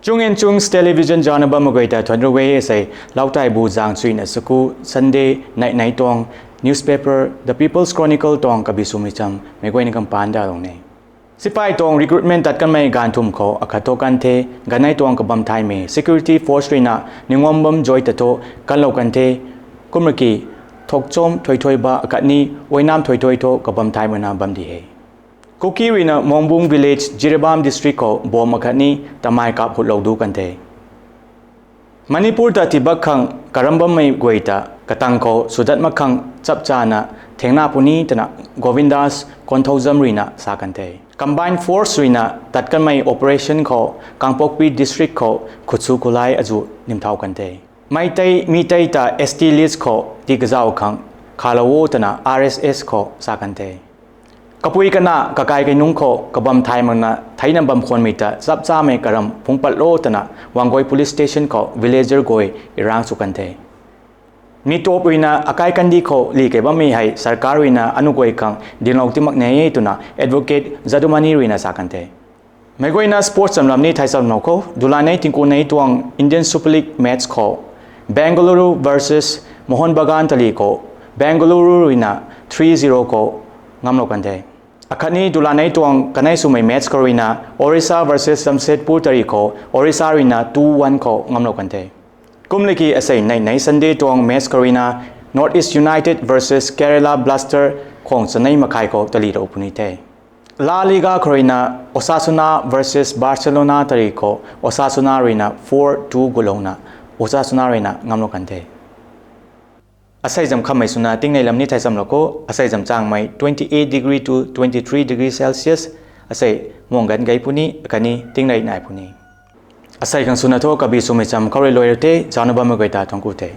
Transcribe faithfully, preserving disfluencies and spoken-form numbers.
Chung and Chungs Television zana bam mak guay ta thuan ru e sei, Lautaibu zang chuina saku Sunday nei nei tuang newspaper The People's Chronicle tuang kabi swmei cham meic guayna kam paan dalou ne. Sipai tuang recruitment tat kanmei ganv thum khou akhat thu kan the, ganei tuang kabam thaymei security force ruina Ningwam bam zoi ta thu kanlou kan the, kumraki Thokchom Thoithoiba akhatni Oinam Thoithoi thu kabam thaymei na bam di he. Kuki ruina Mongbung village, Jiribam district khou bomb akhatni tamei kap hutlou du kan the. Manipur ta tibak khang karam bammei guay ta katang khou sudat mak khang chap chana thengna puni twna Govindas Konthoujam ruina sa kan the. Combined force ruina tat kanmei operation khou Kangpokpi district khou khutsu khulai azu nimthau kan the. Meitei mi tei ta S T list khou ti kazau khang khalou o twna R S S khou sa kan the. Kapui kana kakai kei nungc khou kabam thay makna theina bam khwanmei ta chap chamei karam phungc patlo twna Wangoi Police Station khou villager guay irang sw kan the. Mi top ruina akai kandih khou li kei bammei hei sarkar ruina anu guay khang dinglou ti mak ne twna Advocate Jadumani ruina sa kan the. Meic guayna sports chamlam ni thai chamlou khou, dulanei tingkunei tuang Indian Super League match khou Bengaluru versus Mohun Bagan tali khou Bengaluru ruina three zero khou ngamlou kan the. Akhatni dulanei tuang kanei swmei match khou ruina Orissa versus Jamshedpur tari khou Orissa ruina two one khou ngamlou kan the. Kumlaki asei nei nei Sunday tuang match khou ruina North East United versus Kerala Blaster khwang chanei makhai khou tali rou puni the. La Liga khou ruina Osasuna versus Barcelona tari khou Osasuna ruina four two gulouna Osasuna ruina ngamlou kan the. Asei zam khammei swna tingnei lam ni thai chamlou khou, asei zam changmei twenty eight degree to twenty three degree Celsius, asei muang ganv gei puni, khatni tingrei nai puni. Asei khang swna thu kabi swmei cham khou rui luai rou the, zaucna bammei guay ta thuanc ku the.